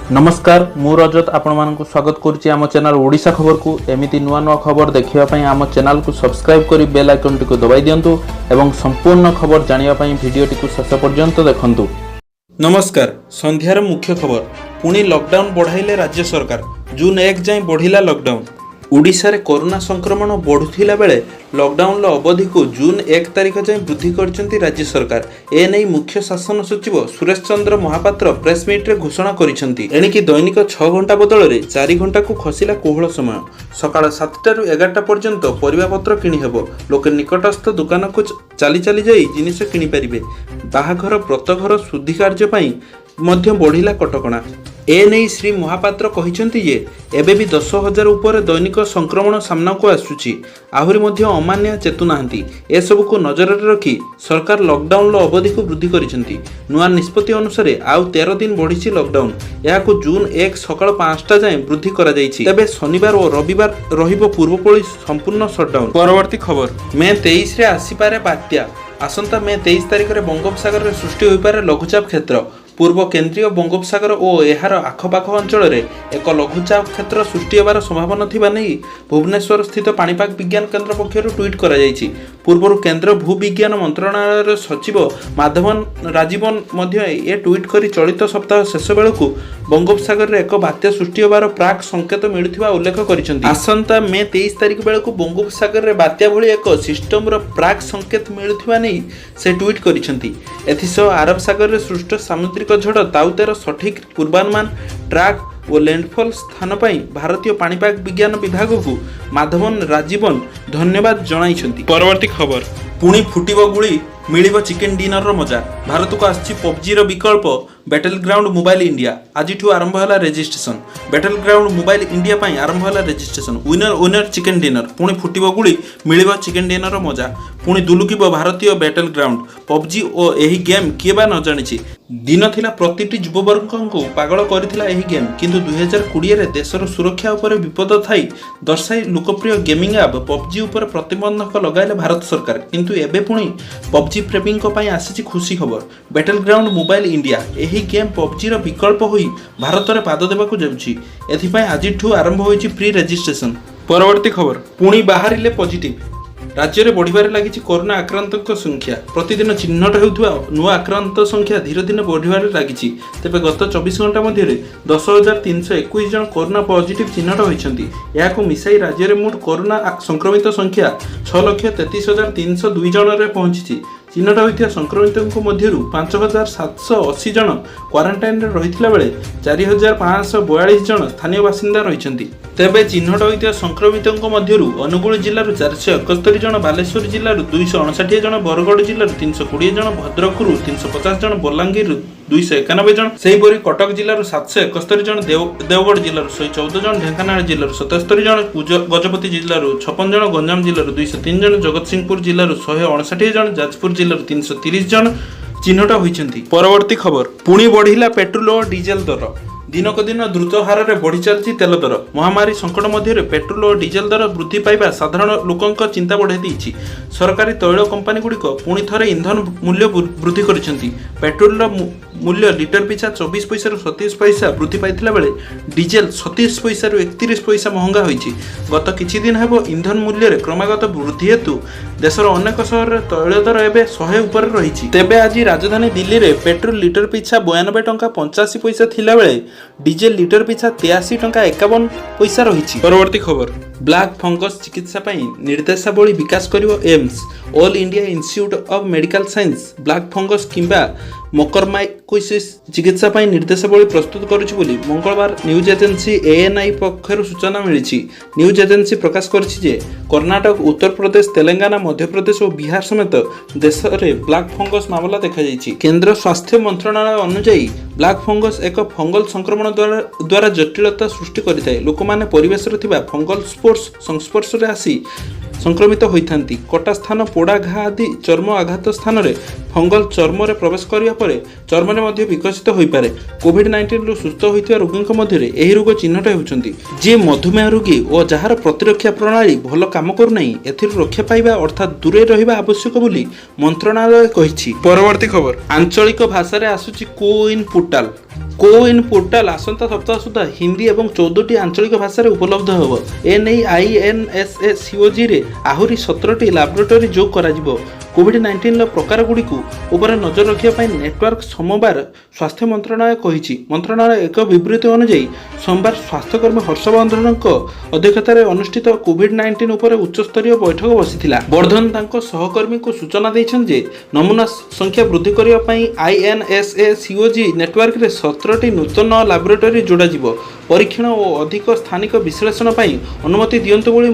ନମସ୍କାର, ମୁଁ ରଜତ ଆପଣମାନଙ୍କୁ ସ୍ୱାଗତ କରୁଛି ଆମ ଚ୍ୟାନେଲ ଓଡ଼ିଶା ଖବରକୁ। ଏମିତି ନୂଆ ନୂଆ ଖବର ଦେଖିବା ପାଇଁ ଆମ ଚ୍ୟାନେଲକୁ ସବସ୍କ୍ରାଇବ୍ କରି ବେଲ୍ ଆଇକନ୍ଟିକୁ ଦବାଇ ଦିଅନ୍ତୁ ଏବଂ ସମ୍ପୂର୍ଣ୍ଣ ଖବର ଜାଣିବା ପାଇଁ ଭିଡ଼ିଓଟିକୁ ଶେଷ ପର୍ଯ୍ୟନ୍ତ ଦେଖନ୍ତୁ। ନମସ୍କାର, ସନ୍ଧ୍ୟାର ମୁଖ୍ୟ ଖବର। ପୁଣି ଲକଡାଉନ ବଢ଼ାଇଲେ ରାଜ୍ୟ ସରକାର। ଜୁନ୍ 1 ଯାଏଁ ବଢ଼ିଲା ଲକଡାଉନ। ଓଡ଼ିଶାରେ କରୋନା ସଂକ୍ରମଣ ବଢ଼ୁଥିଲା ବେଳେ ଲକଡାଉନର ଅବଧିକୁ ଜୁନ୍ 1 ତାରିଖ ଯାଏଁ ବୃଦ୍ଧି କରିଛନ୍ତି ରାଜ୍ୟ ସରକାର। ଏନେଇ ମୁଖ୍ୟ ଶାସନ ସଚିବ ସୁରେଶ ଚନ୍ଦ୍ର ମହାପାତ୍ର ପ୍ରେସମିଟ୍ରେ ଘୋଷଣା କରିଛନ୍ତି। ଏଣିକି ଦୈନିକ 6 ଘଣ୍ଟା ବଦଳରେ 4 ଘଣ୍ଟାକୁ ଖସିଲା କୋହଳ ସମୟ। ସକାଳ 7ଟାରୁ 11ଟା ପର୍ଯ୍ୟନ୍ତ ପରିବାପତ୍ର କିଣିହେବ। ଲୋକେ ନିକଟସ୍ଥ ଦୋକାନକୁ ଚାଲି ଚାଲି ଯାଇ ଜିନିଷ କିଣିପାରିବେ। ବାହାଘର, ବ୍ରତଘର, ଶୁଦ୍ଧି କାର୍ଯ୍ୟ ପାଇଁ ମଧ୍ୟ ବଢ଼ିଲା କଟକଣା। ଏନେଇ ଶ୍ରୀ ମହାପାତ୍ର କହିଛନ୍ତି ଯେ ଏବେ ବି 10,000 ଉପରେ ଦୈନିକ ସଂକ୍ରମଣ ସାମ୍ନାକୁ ଆସୁଛି। ଆହୁରି ମଧ୍ୟ ଅମାନିଆ ଚେତୁନାହାନ୍ତି। ଏସବୁକୁ ନଜରରେ ରଖି ସରକାର ଲକଡାଉନର ଅବଧିକୁ ବୃଦ୍ଧି କରିଛନ୍ତି। ନୂଆ ନିଷ୍ପତ୍ତି ଅନୁସାରେ ଆଉ 13 ଦିନ ବଢ଼ିଛି ଲକଡାଉନ। ଏହାକୁ ଜୁନ୍ 1 ସକାଳ 5ଟା ଯାଏଁ ବୃଦ୍ଧି କରାଯାଇଛି। ତେବେ ଶନିବାର ଓ ରବିବାର ରହିବ ପୂର୍ବଭଳି ସମ୍ପୂର୍ଣ୍ଣ ସଟଡାଉନ। ପରବର୍ତ୍ତୀ ଖବର, ମେ 23ରେ ଆସିପାରେ ବାତ୍ୟା। ଆସନ୍ତା ମେ 23 ତାରିଖରେ ବଙ୍ଗୋପସାଗରରେ ସୃଷ୍ଟି ହୋଇପାରେ ଲଘୁଚାପ କ୍ଷେତ୍ର। ପୂର୍ବ କେନ୍ଦ୍ରୀୟ ବଙ୍ଗୋପସାଗର ଓ ଏହାର ଆଖପାଖ ଅଞ୍ଚଳରେ ଏକ ଲଘୁଚାପ କ୍ଷେତ୍ର ସୃଷ୍ଟି ହେବାର ସମ୍ଭାବନା ଥିବା ନେଇ ଭୁବନେଶ୍ୱର ସ୍ଥିତ ପାଣିପାଗ ବିଜ୍ଞାନ କେନ୍ଦ୍ର ପକ୍ଷରୁ ଟ୍ୱିଟ୍ କରାଯାଇଛି। ପୂର୍ବରୁ କେନ୍ଦ୍ର ଭୂବିଜ୍ଞାନ ମନ୍ତ୍ରଣାଳୟର ସଚିବ ମାଧବନ ରାଜୀବନ ମଧ୍ୟ ଏ ଟ୍ୱିଟ୍ କରି ଚଳିତ ସପ୍ତାହ ଶେଷ ବେଳକୁ ବଙ୍ଗୋପସାଗରରେ ଏକ ବାତ୍ୟା ସୃଷ୍ଟି ହେବାର ପ୍ରାକ୍ ସଂକେତ ମିଳୁଥିବା ଉଲ୍ଲେଖ କରିଛନ୍ତି। ଆସନ୍ତା ମେ 23 ତାରିଖ ବେଳକୁ ବଙ୍ଗୋପସାଗରରେ ବାତ୍ୟା ଭଳି ଏକ ସିଷ୍ଟମର ପ୍ରାକ୍ ସଂକେତ ମିଳୁଥିବା ନେଇ ସେ ଟ୍ୱିଟ୍ କରିଛନ୍ତି। ଏଥିସହ ଆରବ ସାଗରରେ ସୃଷ୍ଟ ସାମୁଦ୍ରିକ ଝଡ଼ ତାଉତେର ସଠିକ୍ ପୂର୍ବାନୁମାନ, ଟ୍ରାକ୍ ଓ ଲ୍ୟାଣ୍ଡଫଲ୍ ସ୍ଥାନ ପାଇଁ ଭାରତୀୟ ପାଣିପାଗ ବିଜ୍ଞାନ ବିଭାଗକୁ ମାଧବନ ରାଜୀବନ ଧନ୍ୟବାଦ ଜଣାଇଛନ୍ତି। ପରବର୍ତ୍ତୀ ଖବର, ପୁଣି ଫୁଟିବ ଗୁଳି, ମିଳିବ ଚିକେନ୍ ଡିନରର ମଜା। ଭାରତକୁ ଆସୁଛି ପବଜିର ବିକଳ୍ପ ବ୍ୟାଟେଲ ଗ୍ରାଉଣ୍ଡ ମୋବାଇଲ ଇଣ୍ଡିଆ। ଆଜିଠୁ ଆରମ୍ଭ ହେଲା registration. Battle ground mobile India ପାଇଁ ଆରମ୍ଭ ହେଲା registration. Winner winner chicken dinner. ପୁଣି ଫୁଟିବ ଗୁଳି, ମିଳିବ ଚିକେନ୍ ଡିନରର ମଜା। ପୁଣି ଦୁଲୁକିବ ଭାରତୀୟ ବ୍ୟାଟେଲ ଗ୍ରାଉଣ୍ଡ। ପବଜି ଓ ଏହି ଗେମ୍ କିଏ ବା ନ ଜାଣିଛି? ଦିନ ଥିଲା, ପ୍ରତିଟି ଯୁବବର୍ଗଙ୍କୁ ପାଗଳ କରିଥିଲା ଏହି ଗେମ୍। କିନ୍ତୁ 2020ରେ ଦେଶର ସୁରକ୍ଷା ଉପରେ ବିପଦ ଥାଇ ଦର୍ଶାଇ ଲୋକପ୍ରିୟ ଗେମିଂ ଆପ୍ ପବଜି ଉପରେ ପ୍ରତିବନ୍ଧକ ଲଗାଇଲେ ଭାରତ ସରକାର। କିନ୍ତୁ ଏବେ ପୁଣି ପବଜି ପ୍ରେମୀଙ୍କ ପାଇଁ ଆସିଛି ଖୁସି ଖବର। ବ୍ୟାଟେଲ ଗ୍ରାଉଣ୍ଡ ମୋବାଇଲ ଇଣ୍ଡିଆ, ଏହି ଗେମ୍ ପବଜିର ବିକଳ୍ପ ହୋଇ ଭାରତରେ ପାଦ ଦେବାକୁ ଯାଉଛି। ଏଥିପାଇଁ ଆଜିଠୁ ଆରମ୍ଭ ହୋଇଛି ପ୍ରି ରେଜିଷ୍ଟ୍ରେସନ। ପରବର୍ତ୍ତୀ ଖବର, ପୁଣି ବାହାରିଲେ ପଜିଟିଭ। ରାଜ୍ୟରେ ବଢ଼ିବାରେ ଲାଗିଛି କରୋନା ଆକ୍ରାନ୍ତଙ୍କ ସଂଖ୍ୟା। ପ୍ରତିଦିନ ଚିହ୍ନଟ ହେଉଥିବା ନୂଆ ଆକ୍ରାନ୍ତ ସଂଖ୍ୟା ଧୀରେ ଧୀରେ ବଢ଼ିବାରେ ଲାଗିଛି। ତେବେ ଗତ 24 ଘଣ୍ଟା ମଧ୍ୟରେ 10,321 ଜଣ କରୋନା ପଜିଟିଭ ଚିହ୍ନଟ ହୋଇଛନ୍ତି। ଏହାକୁ ମିଶାଇ ରାଜ୍ୟରେ ମୋଟ କରୋନା ସଂକ୍ରମିତ ସଂଖ୍ୟା 6,33,302 ଜଣରେ ପହଞ୍ଚିଛି। ଚିହ୍ନଟ ହୋଇଥିବା ସଂକ୍ରମିତଙ୍କ ମଧ୍ୟରୁ 5780 ଜଣ କ୍ୱାରେଣ୍ଟାଇନରେ ରହିଥିଲା ବେଳେ 4542 ଜଣ ସ୍ଥାନୀୟ ବାସିନ୍ଦା ରହିଛନ୍ତି। ତେବେ ଚିହ୍ନଟ ହୋଇଥିବା ସଂକ୍ରମିତଙ୍କ ମଧ୍ୟରୁ ଅନୁଗୁଳ ଜିଲ୍ଲାରୁ 471 ଜଣ, ବାଲେଶ୍ୱର ଜିଲ୍ଲାରୁ 259 ଜଣ, ବରଗଡ଼ ଜିଲ୍ଲାରୁ 320 ଜଣ, ଭଦ୍ରକରୁ 350 ଜଣ, ବଲାଙ୍ଗୀରରୁ 291 ଜଣ, ସେହିପରି କଟକ ଜିଲ୍ଲାରୁ 771 ଜଣ, ଦେଓଗଡ଼ ଜିଲ୍ଲାରୁ 114 ଜଣ, ଢେଙ୍କାନାଳ ଜିଲ୍ଲାରୁ 77 ଜଣ, ଗଜପତି ଜିଲ୍ଲାରୁ 56 ଜଣ, ଗଞ୍ଜାମ ଜିଲ୍ଲାରୁ 203 ଜଣ, ଜଗତସିଂହପୁର ଜିଲ୍ଲାରୁ 159 ଜଣ, ଯାଜପୁର ଜିଲ୍ଲାରୁ 330 ଜଣ ଚିହ୍ନଟ ହୋଇଛନ୍ତି। ପରବର୍ତ୍ତୀ ଖବର, ପୁଣି ବଢ଼ିଲା ପେଟ୍ରୋଲ ଓ ଡିଜେଲ ଦର। ଦିନକୁ ଦିନ ଦ୍ରୁତ ହାରରେ ବଢ଼ି ଚାଲିଛି ତେଲ ଦର। ମହାମାରୀ ସଙ୍କଟ ମଧ୍ୟରେ ପେଟ୍ରୋଲ ଓ ଡିଜେଲ ଦର ବୃଦ୍ଧି ପାଇବା ସାଧାରଣ ଲୋକଙ୍କ ଚିନ୍ତା ବଢ଼ାଇ ଦେଇଛି। ସରକାରୀ ତୈଳ କମ୍ପାନୀଗୁଡ଼ିକ ପୁଣି ଥରେ ଇନ୍ଧନ ମୂଲ୍ୟ ବୃଦ୍ଧି କରିଛନ୍ତି। ପେଟ୍ରୋଲର ମୂଲ୍ୟ ଲିଟର ପିଛା 24 ପଇସାରୁ 27 ପଇସା ବୃଦ୍ଧି ପାଇଥିଲା ବେଳେ ଡିଜେଲ 27 ପଇସାରୁ 31 ପଇସା ମହଙ୍ଗା ହୋଇଛି। ଗତ କିଛି ଦିନ ହେବ ଇନ୍ଧନ ମୂଲ୍ୟରେ କ୍ରମାଗତ ବୃଦ୍ଧି ହେତୁ ଦେଶର ଅନେକ ସହରରେ ତୈଳ ଦର ଏବେ 100 ଉପରେ ରହିଛି। ତେବେ ଆଜି ରାଜଧାନୀ ଦିଲ୍ଲୀରେ ପେଟ୍ରୋଲ ଲିଟର ପିଛା 92 ଟଙ୍କା 85 ପଇସା ଥିଲାବେଳେ ଡିଜେଲ ଲିଟର ପିଛା 83 ଟଙ୍କା 51 ପଇସା ରହିଛି। ପରବର୍ତ୍ତୀ ଖବର, ବ୍ଲାକ୍ ଫଙ୍ଗସ୍ ଚିକିତ୍ସା ପାଇଁ ନିର୍ଦ୍ଦେଶାବଳୀ ବିକାଶ କରିବ AIIMS. All India Institute of Medical Science black fungus କିମ୍ବା ମକରମାଇକୋସିସ୍ ଚିକିତ୍ସା ପାଇଁ ନିର୍ଦ୍ଦେଶାବଳୀ ପ୍ରସ୍ତୁତ କରୁଛି ବୋଲି ମଙ୍ଗଳବାର ନ୍ୟୁଜ୍ ଏଜେନ୍ସି ଏଏନ୍ଆଇ ପକ୍ଷରୁ ସୂଚନା ମିଳିଛି। ନ୍ୟୁଜ୍ ଏଜେନ୍ସି ପ୍ରକାଶ କରିଛି ଯେ କର୍ଣ୍ଣାଟକ, ଉତ୍ତରପ୍ରଦେଶ, ତେଲେଙ୍ଗାନା, ମଧ୍ୟପ୍ରଦେଶ ଓ ବିହାର ସମେତ ଦେଶରେ ବ୍ଲାକ୍ ଫଙ୍ଗସ୍ ମାମଲା ଦେଖାଯାଇଛି। କେନ୍ଦ୍ର ସ୍ୱାସ୍ଥ୍ୟ ମନ୍ତ୍ରଣାଳୟ ଅନୁଯାୟୀ ବ୍ଲାକ୍ ଫଙ୍ଗସ୍ ଏକ ଫଙ୍ଗଲ ସଂକ୍ରମଣ ଦ୍ୱାରା ଜଟିଳତା ସୃଷ୍ଟି କରିଥାଏ। ଲୋକମାନେ ପରିବେଶରେ ଥିବା ଫଙ୍ଗଲ ସ୍ପୋର୍ସ ସଂସ୍ପର୍ଶରେ ଆସି ସଂକ୍ରମିତ ହୋଇଥାନ୍ତି। କଟା ସ୍ଥାନ, ପୋଡ଼ା ଘା ଆଦି ଚର୍ମ ଆଘାତ ସ୍ଥାନରେ ଫଙ୍ଗଲ ଚର୍ମରେ ପ୍ରବେଶ କରିବା ପରେ ଚର୍ମରେ ମଧ୍ୟ ବିକଶିତ ହୋଇପାରେ। କୋଭିଡ-19ରୁ ସୁସ୍ଥ ହୋଇଥିବା ରୋଗୀଙ୍କ ମଧ୍ୟରେ ଏହି ରୋଗ ଚିହ୍ନଟ ହେଉଛନ୍ତି। ଯିଏ ମଧୁମେହ ରୋଗୀ ଓ ଯାହାର ପ୍ରତିରକ୍ଷା ପ୍ରଣାଳୀ ଭଲ କାମ କରୁନାହିଁ, ଏଥିରୁ ରକ୍ଷା ପାଇବା ଅର୍ଥାତ୍ ଦୂରେଇ ରହିବା ଆବଶ୍ୟକ ବୋଲି ମନ୍ତ୍ରଣାଳୟ କହିଛି। ପରବର୍ତ୍ତୀ ଖବର, ଆଞ୍ଚଳିକ ଭାଷାରେ ଆସୁଛି କୋ-ୱିନ୍ ପୋର୍ଟାଲ। କୋ-ୱିନ୍ ପୋର୍ଟାଲ ଆସନ୍ତା ସପ୍ତାହ ସୁଦ୍ଧା ହିନ୍ଦୀ ଏବଂ 14ଟି ଆଞ୍ଚଳିକ ଭାଷାରେ ଉପଲବ୍ଧ ହେବ। ଏନେଇ ଆଇଏନ୍ଏସ୍ଏସିଓଜିରେ ଆହୁରି 17ଟି ଲାବୋରେଟୋରୀ ଯୋଗ କରାଯିବ। କୋଭିଡ-19ର ପ୍ରକାରଗୁଡ଼ିକୁ ଉପରେ ନଜର ରଖିବା ପାଇଁ ନେଟୱାର୍କ ସୋମବାର ସ୍ୱାସ୍ଥ୍ୟ ମନ୍ତ୍ରଣାଳୟ କହିଛି। ମନ୍ତ୍ରଣାଳୟ ଏକ ବିବୃତ୍ତି ଅନୁଯାୟୀ, ସୋମବାର ସ୍ୱାସ୍ଥ୍ୟକର୍ମୀ ହର୍ଷବର୍ଦ୍ଧନଙ୍କ ଅଧ୍ୟକ୍ଷତାରେ ଅନୁଷ୍ଠିତ କୋଭିଡ-19 ଉପରେ ଉଚ୍ଚସ୍ତରୀୟ ବୈଠକ ବସିଥିଲା। ବର୍ଦ୍ଧନ ତାଙ୍କ ସହକର୍ମୀଙ୍କୁ ସୂଚନା ଦେଇଛନ୍ତି ଯେ ନମୁନା ସଂଖ୍ୟା ବୃଦ୍ଧି କରିବା ପାଇଁ ଆଇଏନ୍ଏସ୍ଏସିଓଜି ନେଟୱାର୍କରେ 17ଟି ନୂତନ ଲାବୋରେଟୋରୀ ଯୋଡ଼ାଯିବ। ପରୀକ୍ଷଣ ଓ ଅଧିକ ସ୍ଥାନିକ ବିଶ୍ଳେଷଣ ପାଇଁ ଅନୁମତି ଦିଅନ୍ତୁ ବୋଲି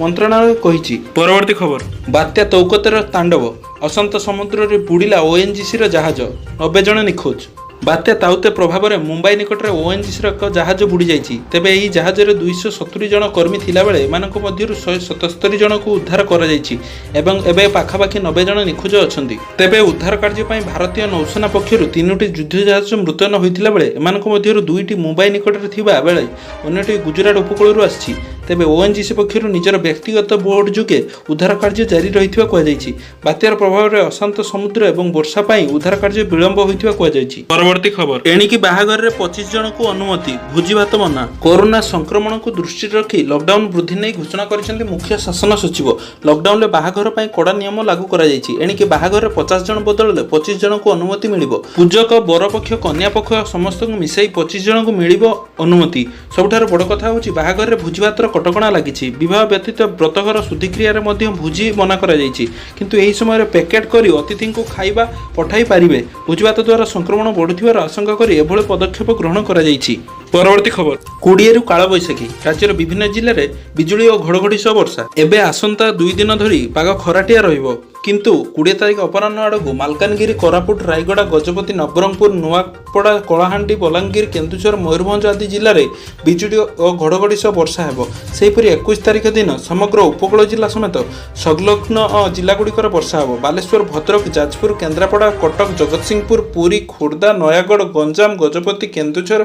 ମନ୍ତ୍ରଣାଳୟ କହିଛି। ପରବର୍ତ୍ତୀ ଖବର, ବାତ୍ୟା ତୌକତେର ତାଣ୍ଡବ, ଅଶାନ୍ତ ସମୁଦ୍ରରେ ବୁଡ଼ିଲା ଓଏନଜିସିର ଜାହାଜ, 90 ଜଣ ନିଖୋଜ। ବାତ୍ୟା ତାଉତେ ପ୍ରଭାବରେ ମୁମ୍ବାଇ ନିକଟରେ ଓଏନଜିସିର ଏକ ଜାହାଜ ବୁଡ଼ିଯାଇଛି। ତେବେ ଏହି ଜାହାଜରେ 270 ଜଣ କର୍ମୀ ଥିଲାବେଳେ ଏମାନଙ୍କ ମଧ୍ୟରୁ 177 ଜଣଙ୍କୁ ଉଦ୍ଧାର କରାଯାଇଛି ଏବଂ ଏବେ ପାଖାପାଖି 90 ଜଣ ନିଖୋଜ ଅଛନ୍ତି। ତେବେ ଉଦ୍ଧାର କାର୍ଯ୍ୟ ପାଇଁ ଭାରତୀୟ ନୌସେନା ପକ୍ଷରୁ ତିନୋଟି ଯୁଦ୍ଧ ଜାହାଜ ମୁତୟନ ହୋଇଥିଲା ବେଳେ ଏମାନଙ୍କ ମଧ୍ୟରୁ ଦୁଇଟି ମୁମ୍ବାଇ ନିକଟରେ ଥିବା ବେଳେ ଅନ୍ୟଟି ଗୁଜୁରାଟ ଉପକୂଳରୁ ଆସିଛି। ତେବେ ଓଏନଜିସି ପକ୍ଷରୁ ନିଜର ବ୍ୟକ୍ତିଗତ ବୋଟ୍ ଯୋଗେ ଉଦ୍ଧାର କାର୍ଯ୍ୟ ଜାରି ରହିଥିବା କୁହାଯାଇଛି। ବାତ୍ୟାର ପ୍ରଭାବରେ ଅଶାନ୍ତ ସମୁଦ୍ର ଏବଂ ବର୍ଷା ପାଇଁ ଉଦ୍ଧାର କାର୍ଯ୍ୟ ବିଳମ୍ବ ହୋଇଥିବା କୁହାଯାଇଛି। ପରବର୍ତ୍ତୀ ଖବର, ଏଣିକି ବାହାଘରରେ 25 ଜଣଙ୍କୁ ଅନୁମତି, ଭୋଜିଭାତ ମନା। କରୋନା ସଂକ୍ରମଣକୁ ଦୃଷ୍ଟିରେ ରଖି ଲକଡାଉନ ବୃଦ୍ଧି ନେଇ ଘୋଷଣା କରିଛନ୍ତି ମୁଖ୍ୟ ଶାସନ ସଚିବ। ଲକଡାଉନରେ ବାହାଘର ପାଇଁ କଡ଼ା ନିୟମ ଲାଗୁ କରାଯାଇଛି। ଏଣିକି ବାହାଘରରେ 50 ଜଣ ବଦଳରେ 25 ଜଣଙ୍କୁ ଅନୁମତି ମିଳିବ। ପୂଜକ, ବରପକ୍ଷ, କନ୍ୟା ପକ୍ଷ ସମସ୍ତଙ୍କୁ ମିଶାଇ 25 ଜଣଙ୍କୁ ମିଳିବ ଅନୁମତି। ସବୁଠାରୁ ବଡ଼ କଥା ହେଉଛି, ବାହାଘରରେ ଭୋଜିଭାତର କଟକଣା ଲାଗିଛି। ବିବାହ ବ୍ୟତୀତ ବ୍ରତଘର, ଶୁଦ୍ଧିକ୍ରିୟାରେ ମଧ୍ୟ ଭୋଜି ମନା କରାଯାଇଛି। କିନ୍ତୁ ଏହି ସମୟରେ ପ୍ୟାକେଟ୍ କରି ଅତିଥିଙ୍କୁ ଖାଇବା ପଠାଇ ପାରିବେ। ଭୋଜିଭାତ ଦ୍ୱାରା ସଂକ୍ରମଣ ବଢ଼ୁଥିବାର ଆଶଙ୍କା କରି ଏଭଳି ପଦକ୍ଷେପ ଗ୍ରହଣ କରାଯାଇଛି। ପରବର୍ତ୍ତୀ ଖବର, 20ରୁ କାଳବୈଶାଖୀ, ରାଜ୍ୟର ବିଭିନ୍ନ ଜିଲ୍ଲାରେ ବିଜୁଳି ଓ ଘଡ଼ଘଡ଼ି ସହ ବର୍ଷା। ଏବେ ଆସନ୍ତା 2 ଦିନ ଧରି ପାଗ ଖରାଟିଆ ରହିବ। କିନ୍ତୁ 20 ତାରିଖ ଅପରାହ୍ନ ଆଡ଼କୁ ମାଲକାନଗିରି, କୋରାପୁଟ, ରାୟଗଡ଼ା, ଗଜପତି, ନବରଙ୍ଗପୁର, ନୂଆପଡ଼ା, କଳାହାଣ୍ଡି, ବଲାଙ୍ଗୀର, କେନ୍ଦୁଝର, ମୟୂରଭଞ୍ଜ ଆଦି ଜିଲ୍ଲାରେ ବିଜୁଳି ଓ ଘଡ଼ଘଡ଼ି ସହ ବର୍ଷା ହେବ। ସେହିପରି 21 ତାରିଖ ଦିନ ସମଗ୍ର ଉପକୂଳ ଜିଲ୍ଲା ସମେତ ସଂଲଗ୍ନ ଜିଲ୍ଲାଗୁଡ଼ିକରେ ବର୍ଷା ହେବ। ବାଲେଶ୍ୱର, ଭଦ୍ରକ, ଯାଜପୁର, କେନ୍ଦ୍ରାପଡ଼ା, କଟକ, ଜଗତସିଂହପୁର, ପୁରୀ, ଖୋର୍ଦ୍ଧା, ନୟାଗଡ଼, ଗଞ୍ଜାମ, ଗଜପତି, କେନ୍ଦୁଝର,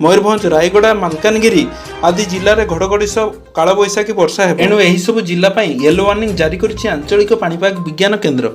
ମୟୂରଭଞ୍ଜ, ରାୟଗଡ଼ା, ମାଲକାନଗିରି ଆଦି ଜିଲ୍ଲାରେ ଘଡ଼ଘଡ଼ି ସହ କାଳବୈଶାଖୀ ବର୍ଷା ହେବ। ଏଣୁ ଏହିସବୁ ଜିଲ୍ଲା ପାଇଁ ୟେଲୋ ୱାର୍ଣ୍ଣିଂ ଜାରି କରିଛି ଆଞ୍ଚଳିକ ପାଣିପାଗ ବିଜ୍ଞାନ କେନ୍ଦ୍ର।